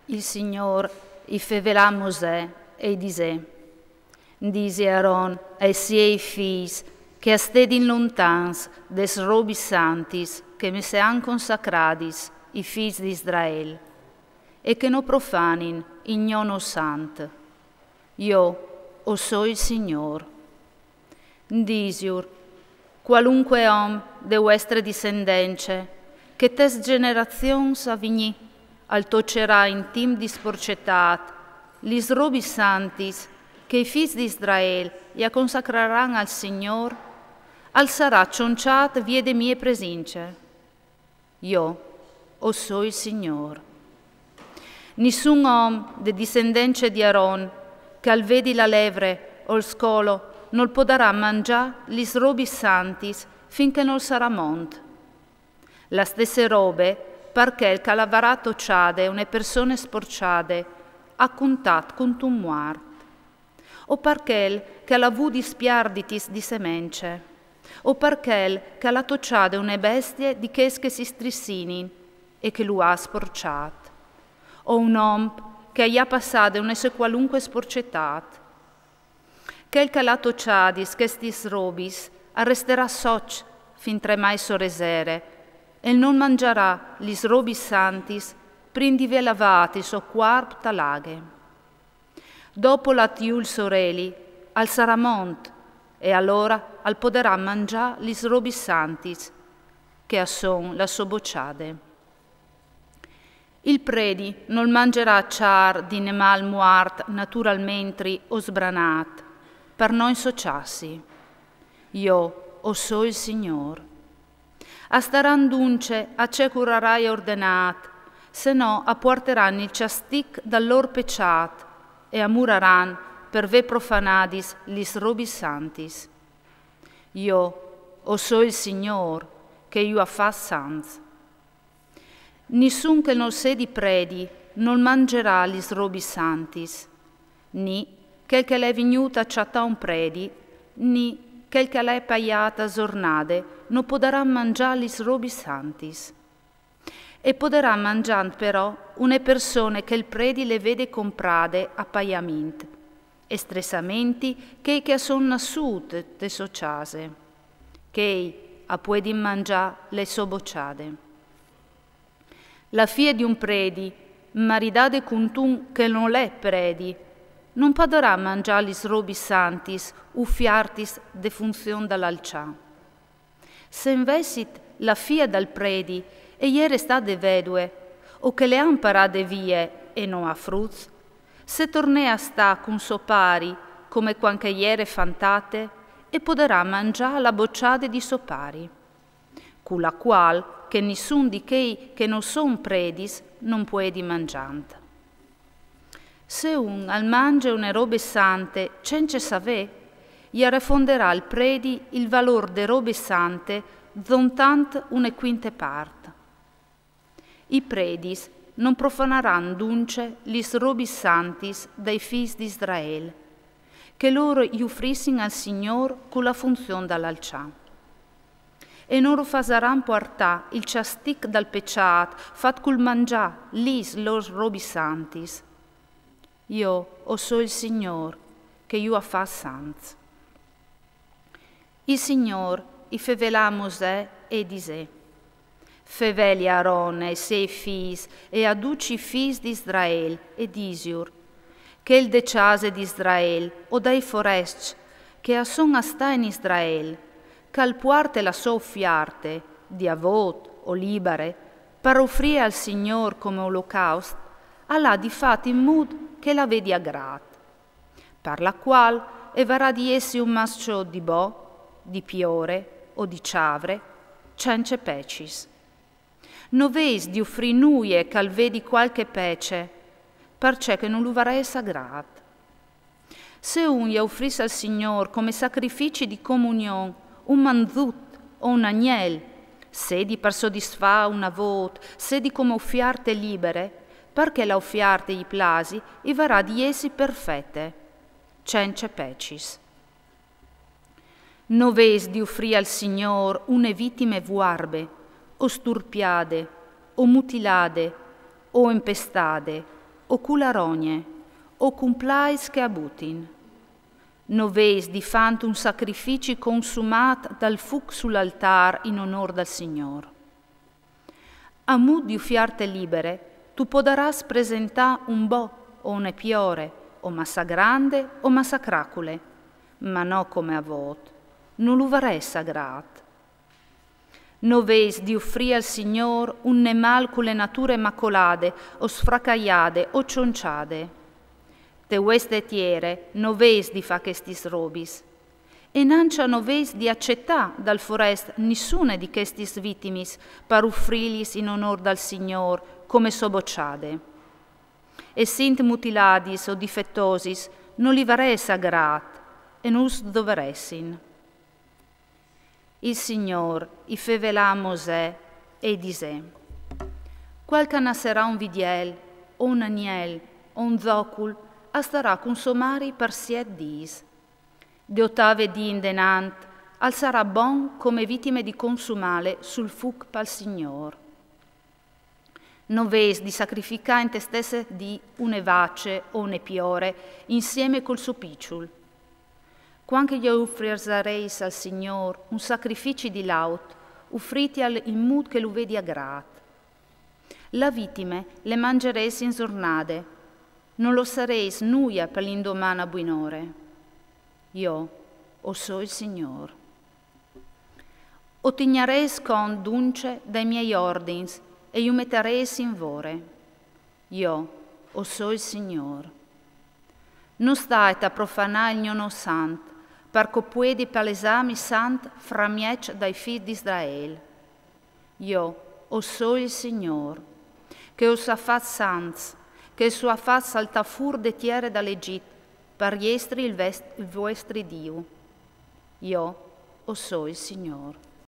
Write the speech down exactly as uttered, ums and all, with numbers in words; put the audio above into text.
Il Signôr i fevelà a Mosè e i disè: Disi a Aron e ai siei fîs che a stedin lontans des robis santis che me se àn consacradis i fîs di Israel, e che no profanin il gno no sant. Jo o soi il Signôr. Disiur: Qualunque om de vuestre discendence, che tes generazions a vignî al tocerà in timp di sporcetât lis robis santis che i fîs di Israel i a consacraran al Signôr, al sarà cionçât vie de mie presince. Jo o soi il Signôr. Nissun om de discendence di Aron che al vedi la levre o il scolo nol podarà mangjâ lis robis santis fin che nol sarà mont. La stesse robe par chel che al avarà tocjade une persone sporcjade a cuntât cuntun muart, o par chel che al à vût dispiarditis di semence, o par chel che al à tocjade une bestie di chês che si strissinin e che lu à sporcjât, o un om che i à passade une sô qualunque sporcetât. Chel che al à tocjadis chestis robis al resterà soç fin tremai sore sere, e nol mangjarà lis robis santis prin di vê lavât il so cuarp ta la aghe. Dopo lât jù il soreli, al sarà mont, e alora al podarà mangjâ lis robis santis, che a son la sô bocjade. Il predi nol mangjarà cjar di nemâl muart naturalmentri o sbranât, par no insocjâsi. Jo o soi il Signôr. A staran dunce a ce che ur arai ordenât, se no a puarteran il cjastic dal lôr pecjât e a muraran par vê profanadis lis robis santis. Jo o soi il Signôr, che ju à fats sants. Nissun che nol sedi predi nol mangjarà lis robis santis, ni chel che al è vignût a cjatâ un predi, ni chel che al è paiât a zornade no podaran mangjâ lis robis santis. E podarà mangjânt però une persone che il predi le vede comprade a paiamint, estressamenti chei che a son nassûts te sô cjase. Chei a puedin mangjâ le sô bocjade. La fie di un predi, maridade cuntun che nol è predi, no podarà mangjâ lis robis santis ufiartis de funzion dal alçâ. Se invezit la fie dal predi e jere stade vedue, o che le àn parade vie e no à fruts, se tornè a stâ cun so pari come cuant che e jere fantate, e podarà mangjâ la bocjade di so pari, cu la cuâl che nissun di chei che no son predis no puedi mangjânt. Se un al mange une robe sante cence savê, i arefonderà al predi il valôr de robe sante zontant une cuinte part. I predis no profanaran dunce lis robis santis dai fîs di Israel, che lôr i ufrissin al Signôr cu la funzion dal alçâ. E no ur fasaran puartâ il cjastic dal pecjât fat cul mangjâ lis lôr robis santis. Jo o soi il Signôr, che ju à fats sants. Il Signôr i fevelà a Mosè e i disè: Feveli a Aron e ai siei fîs e a ducj i fîs di Israel e disiur: Chel de cjase di Israel o dai forescj che a son a stâ in Israel, che al puarte la sô ufiarte, di avôt o libare, par ufrî al Signôr come olocaust, al à di fâ in mût che la vedi agrât. Par la cuâl e varà di jessi un mascio di bo, di piore o di cjavre, cence pecis. No vês di ufrî nuie che al vedi cualchi pece, parcè che no lu varès agrât. Se un i ufrìs al Signôr come sacrifici di comunion un manzut o un agnel, sedi par sodisfâ un avôt, sedi come ufiarte libare, par che la ufiarte i plasi, i varà di jessi perfete, cence pecis. No vês di ufrî al Signôr une vitime vuarbe, o sturpiade, o mutilade, o impestade, O cu la rogne, o cun plaids che a butin. No veis di fant un sacrifici consumât dal fûc sul altâr in onôr dal Signôr. A mût di ufierte libere, tu podarâs presentâ un bo o une piore, o massa grande o massa cracule, ma no come a vot, no lu varès agrât. No veis di ufrî al Signôr un nemâl cu le nature macolade, o sfracaiade, o cionciade. Te vueste tiere no veis di fâ chestis robis. E nancia no veis di acetâ dal forest nissune di chestis vitimis par ufrîlis in onôr dal Signôr come sobociade. E sint mutiladis o difetosis, no li varès agrât e nus doveressin. Il Signôr i fevelà a Mosè e i disè: Cual che a nasserà un vidiel, o un agnel, o un zocul, al starà cun sô mari par siet dîs. De otave dì indenant, al sarà bon come vitime di consumâle sul fûc pal Signôr. No veis di sacrificâ inte stesse dì une vace o une piore insieme cul so piçul. Cuant che jo ufriesareis al Signôr un sacrifici di laut, ufritil in mût che lu vedi agrât. La vitime le mangereis in zornade, no lossareis nuie par l'indoman a buinore. Jo o soi il Signôr. O tignareis cont duncje dai miei ordins e ju metareis in vore. Jo o soi il Signôr. No stait a profanâ il gno non sant, par che o puedi palesâmi sant framieç dai fîs di Israel. Jo o soi il Signôr, che us à fats sants, che us à fats saltâ fûr de tiere dal Egjit, par jestri il, vest- il vuestri Diu. Jo o soi il Signôr.